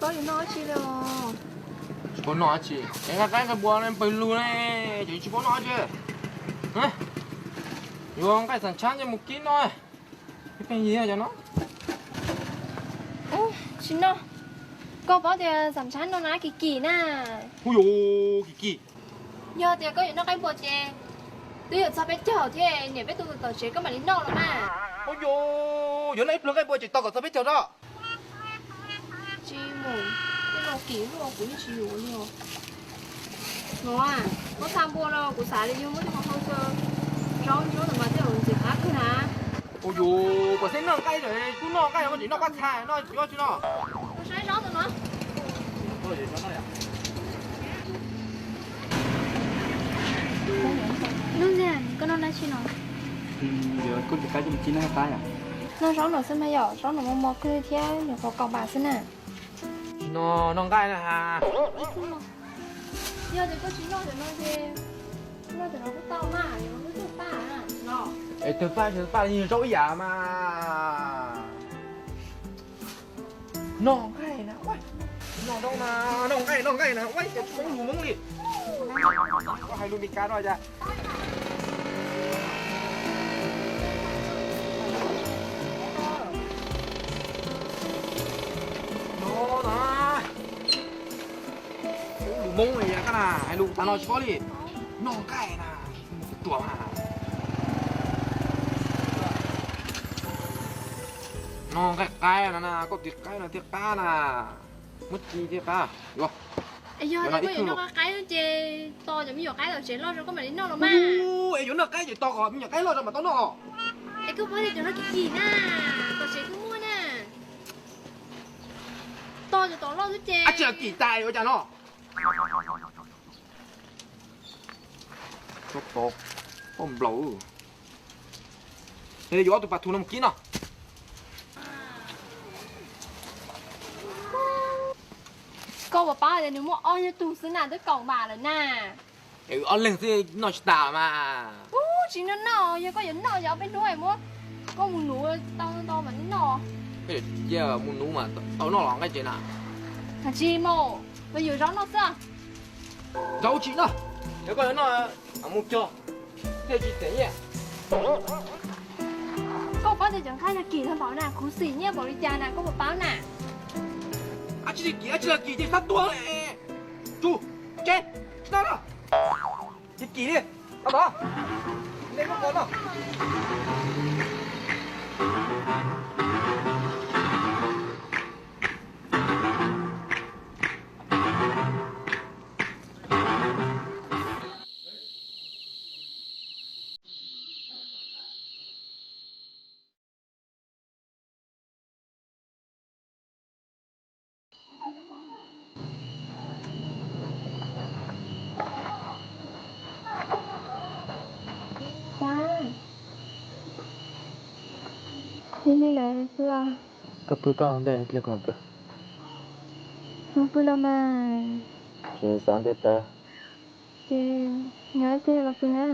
Koj yuav noj dab tsi li os? Tsis paub noj dab tsi, es nqaij qaib nqaij npua ne pawg lug ne, ces tsis paub noj dab tsi. Yuav nqaij xam tshab ces mus kib noj. Pheej yig cov no. Tsis noj. Koj paub tias xam tshab no na kim kim na. Hu yus kim kim. Yog tias koj yuav noj qaib npua ces twb yuav txog peb caug thiab, niam peb tu tom tsev koj mam li noj los mas. Hu yus, yuav noj ib pluag nqaij npua ces tos kom txog peb caug tso. Tsis mus, tej no kim luaj kuv yeej tsis yuav li os. No, muab txha npua los kuv xav li yog muab tej no hau xyaw zaub zaub ntawd mas tej zaum ntxim qab kawg na. Ua yus, puas xeeb noj nqaij lawm, kuj noj nqaij koj tseem noj pab txha, noj tsis noj tsis noj. Saib zaub ntawm no. Nuj Ntxawg, koj noj dab tsi no? Koj tus qaib coj mus kib noj qab yom. Noj zaub no xwb mas yom, zaub no mos mos kawg thiab nyuam qhuav kaum npam xwb na. Tsis noj, noj nqaij na has. Yog tias koj tsis noj cov no ces noj cov no kuj tau mas, cov no kuj tawg paj na. Es tawg paj tsis tawg paj yeej zaub ib yam mas. Noj nqaij na, noj zaub na, noj nqaij, noj nqaij na, ua cas tsis paub lus Hmoob li. Koj hais lus Meskas no cas. No na. Lus Hmoob li koj na, hais lus tas no tsis paub li. Noj nqaij na, tuam na. Noj nqaij qaib no na, koj tus qaib no thiaj qab na. Muab ci thiaj qab. Yog koj yuav noj qaib ces tos cov me nyuam qaib tom tsev loj rau koj mam li noj los mas. Es yuav noj qaib ces tos kom me nyuam qaib loj rau mam tau noj. Es koj paub tias cov no kim kim na, tom tsev kuj muaj na. Tos cov tom loj xwb ces. Ab tsi kim tas ua cas no. Tso tod, poj nplaum. Es yuav ob tug pas thu no mus kib no. Koj puas paub tias nws muaj ob nyuag tug xwb na twb kaum npam lawm na. Es ob leeg xwb noj tsis tas mas. Ub, tsis noj noj, yog koj yuav noj ces ob peb hnub es muab koj mus nuv tau ntau mas noj. Mus nuv mas tau noj los nqaij tsev na. Hais tsis mus, mas yuav zaub noj xwb. Zaub tsis noj, yog koj yuav noj, mus cog, thiaj tsis txeem nyiaj. Koj paub tias cov nqaij no kim tag npaum na, khuv xim nyiaj npaum li cas na, koj puas paub na? Ab tsi li kim, ab tsi li kim, ces sab tuag. Tsu, tse, tsis noj na. Kim kim li, tau tod, nej muab ko noj. Ab, ib li lawm pw os. Koj pw koj ntej, ib pliag kuv mam pw. Mus pw los mas. Tsis xav nte taw. Ces nyob ib pliag los pw na.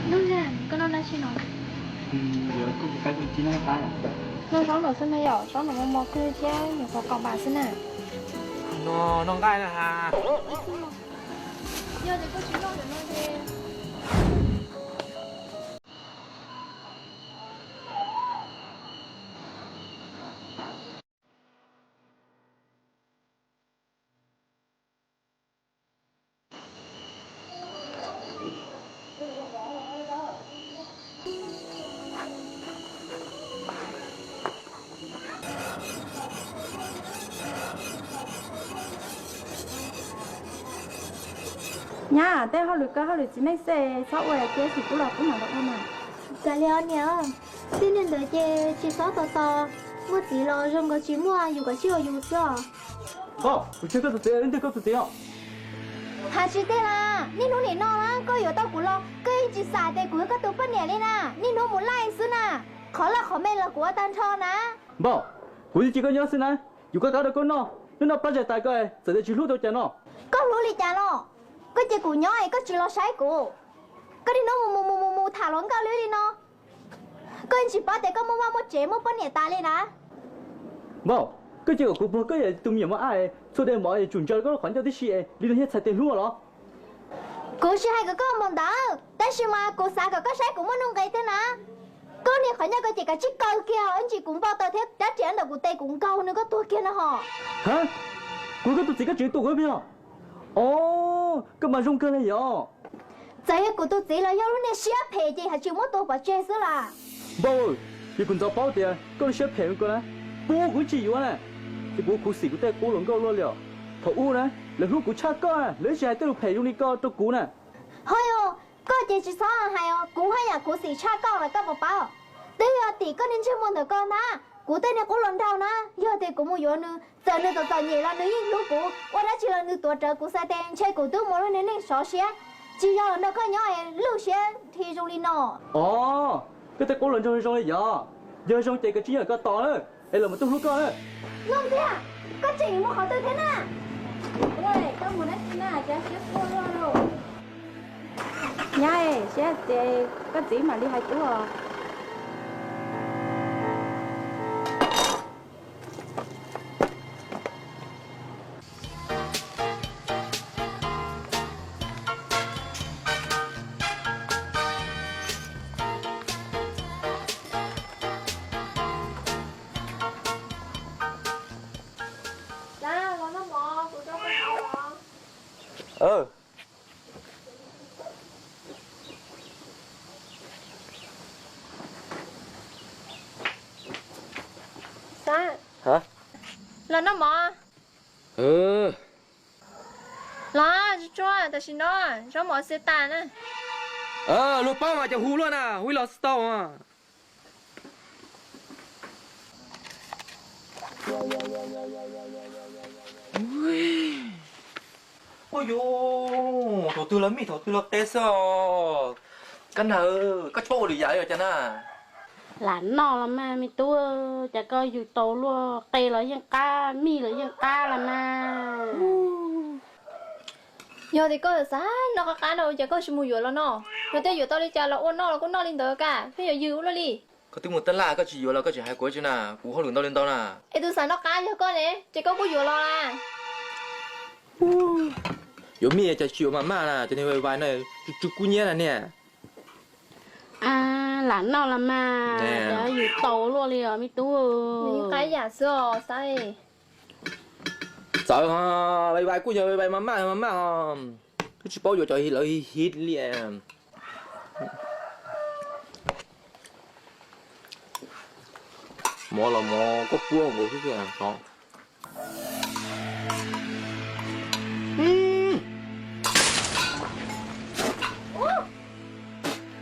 Nuj Ntxawg, koj noj dab tsi no? Noj zaub no xwb mas yom, zaub no mos mos kawg thiab nyuam qhuav kaum npam xwb na. No noj nqaij na has. Yog tias koj tsis noj cov no ces Nyab, tej hauj lwm koj hauj lwm txiv neej xwb, txhob ua tiab tsis pub los pub mam los ua mas. Kav liam os niam, tej neeg ntawd ces tsis txhob tos tos, muaj txiv los zoo nkaus tsis muaj, yus kom tsis ua yus xwb os. Koj, kuv tseg koj tus txiv, ib nteg koj tus txiv os. Hais tsis tiag las, niaj hnub nim no na koj yuav tau kuv los koj yeej tsis xav tias kuv yog koj tus poj niam li na, niaj hnub mus laij xwb na, qhov loj qhov me los kuv ua tag nrho na. Npauj, kuv twb cia koj nyob xwb na, yuav koj qab rau koj noj, noj noj plab tsaig tas koj txawm tias tsis hlub tau cas no. Koj hlub li cas no? Koj cia kuv nyob es koj tsis los saib kuv, koj niaj hnub mus mus mus mus mus tham hluas nkauj li li no. Koj yeej tsis paub tias koj muaj vaj muaj tsev muaj poj niam tas li na. Npauj, koj cia kom kuv puag koj yam tus me nyuam mos ab, txhua daim mov es tsum ntsaws koj lub qhov ncauj tib si es li no thiaj txhais tias hlub los? Kuv tsis hais kom koj mus ntawd, tab sis mas kuv xav kom koj saib kuv muaj nuj nqis thiab na. Koj niag qhov ncauj ko ces kav tsij kaw kiag, ib ntsis kuv npau taws thiab rab riam ntawm kuv tes kuv nkaug nws koj tuag kiag no ho. Ha, kuv koj tus txiv koj tseem tua kuv peb os? Os, koj mas zoo kawg li yom. Txawm yog kuv tus txiv los yog lub niag siab phem ces haj tsis muab tua pov tseg xwb las. Npauj, yog kuv ntxov paub tias koj lub siab phem ko na, puag kuv tsis yuav na. Ces kuv ua khuv xim kuv tej qub hluas nkauj luaj li os. Thaum ub na, lawv hlub kuv tshaj koj na, lawv tsis hais tej lus phem zoo li koj rau kuv na. Ho yog koj ces tsis txhob hais os, kuv haj yam khuv xim tshaj koj los koj puas paub? Twb yog tim koj niag ntsej muag ntawm koj ntag, kuv tej niag qub hluas nraug na, yog tias kuv mus yuav nws, txawm nws txom txom nyem los nws yeej hlub kuv, ua dab tsi los nws tuav rawv kuv xav tias ntshe kuv twb mus lub niag neej sov siab, tsis yog los nrog koj nyob es lwj siab dhi zoo li no. Os, koj tej qub hluas nraug zoo li yog, yog zoo ces koj tsis nyob koj tos na, es los mus tub hlub koj na. Nkauj Ntxiag, koj tseem mus qhov twg thiab na? Koj mus dab tsi na, cas siab tuag luaj lauj? Nyab, siab ces koj txiv mam li hais tub os. Xab, los noj mov. Los tsuag tsuag, tam sim no zaub mov xiav tas na. Luag paub mas cov hu luaj na, hu ib los xwb tau. Ua yus, thaum twg los mij thaum twg los qe xwb os. Kab Nag, koj tsis paub ua lwm yam li cas na? Lam noj los mas me tub, cas koj yug tau luaj, qe los yeej qab, mij los yeej qab los mas. Yog tias koj xav noj qab qab no ces koj tsis mus yuav los noj. Yog tias yuav tau li cas los ua noj los kuj noj li ntawd, koj pheej yuav yws ua luaj li. Koj twb mus tab laj koj tsis yuav los koj tseem hais kuv tsis na, kuv hauj lwm ntau li ntau na. Es tus xav noj qab yog koj ne, ces koj kuj yuav los las. Yuav mij cas tsis yuav mas maj na, cov niag vai vais no tsw tsw kub hnyiab na niag. Lam noj los mas, cov yus tau luaj li os me tub. Qab yam xwb os Xab. Txawv, vai vais kuj yog vai vais mas maj mas maj os. Twb tsis paub yuav cov lawv hib li. Mov los mov koj puab nkaus xwb xwb.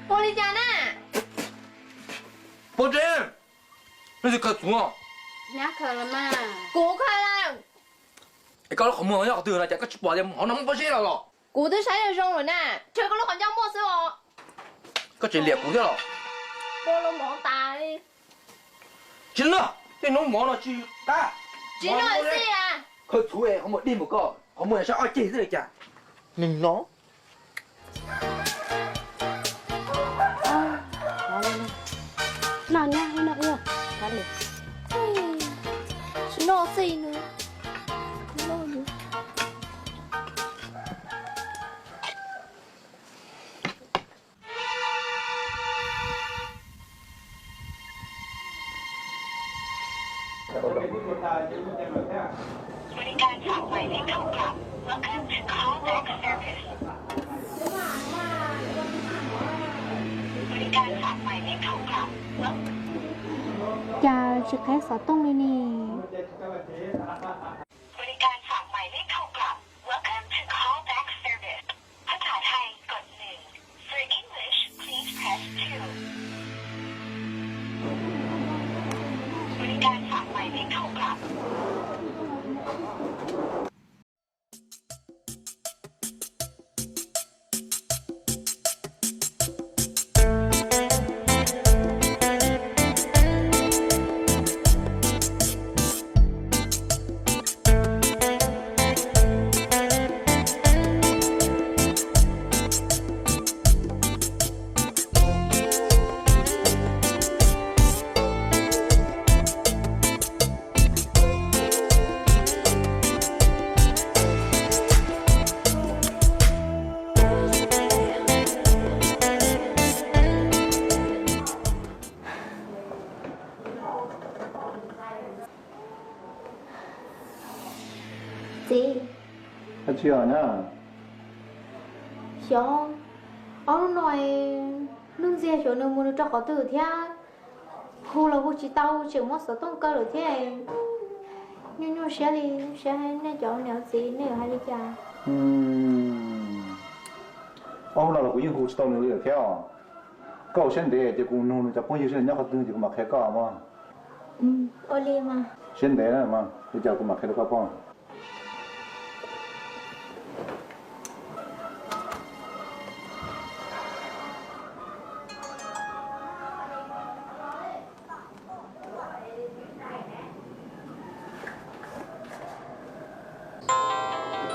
Ua li cas na? Pov tsev, nej twb khaws txhuv. Kuv khaws lawm. Es koj lub qhov muag nyob qhov twg no cas koj tsis pom tias hauv no muaj pob zeb los los? Kuv twb saib zoo zoo lawm na, ntshe koj lub qhov ncauj muaj xwb os. Koj tseem liam kuv thiab los? Kua lub mov tas li. Tsis noj, tej hnub mov no tsis qab. Tsis noj xij a. Khaws txhuv es qhov muag dig mus koj, qhov muag saib ob ceg xwb li cas. Neeg no. Noj nyab, noj ua, kav liam. Tsis noj xij nws. Cas tsis qheb xov tooj li ne? Txiv, dab tsi os nyab? Xyov, ob hnub no Nuj Ntxiag xyov nws mus nws rau qhov twg thiab, hu los hu tsis tau, tseem muab xov tooj kaw lawm thiab. Nyuaj nyuaj siab li, siab nej cov niam txiv nej yuav hais li cas? Ob hnub no los kuv yeej hu tsis tau nws li lawm thiab os. Koj ua siab ntev ces kuv nug nws cov phooj ywg seb nws nyob qhov twg ces kuv mam qhia koj mog. Ua li mas. Siab ntev na, li cas kuv mam qhia rau koj paub.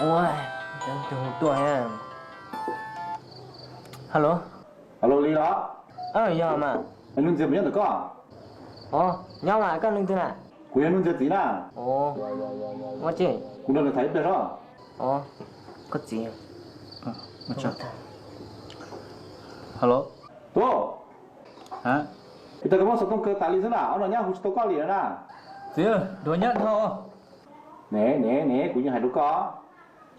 Ua, tus tuaj. Halo. Halo, Lis los? Yog mas. Nuj Ntxiag puas nyob ntawm koj? Nyob mas, koj leej twg na? Kuv yog Nuj Ntxiag txiv na. Ua, kuv nrog nws tham ib pliag sob. Koj txiv. Halo. Tuaj. Ua cas koj muab xov tooj kaw tas li xwb na, ob no nyab hu tsis tau koj li na. Txiv, duav nyab dhau. Ne ne ne, kuv yeej hais rau koj,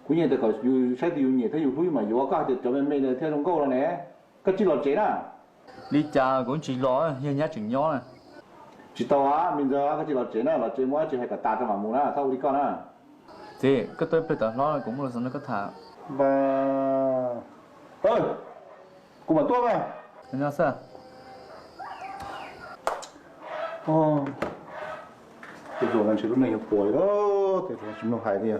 kuv yeej tias kom yus saib tus yus nyiam thiab yus hlub mas yuav, koj hais tias cov me me ntawd thiaj zoo nkauj no ne. Koj cia li los tsev na. Li cas kuv tsis los, yog nyab tseem nyob na. Tsis tau, me ntxawg, koj cia li los tsev na, los tsev muab dab tsi hais kom tas tso mam mus na, txhob ua li koj na. Txiv, koj tuaj ib pliag tawm hlob, kuv muaj lus xav nrog koj tham. Kuv mam tuaj mas. Tej zaum ntshe lub neej yuav puas li, tej zaum tsis mloog hais li.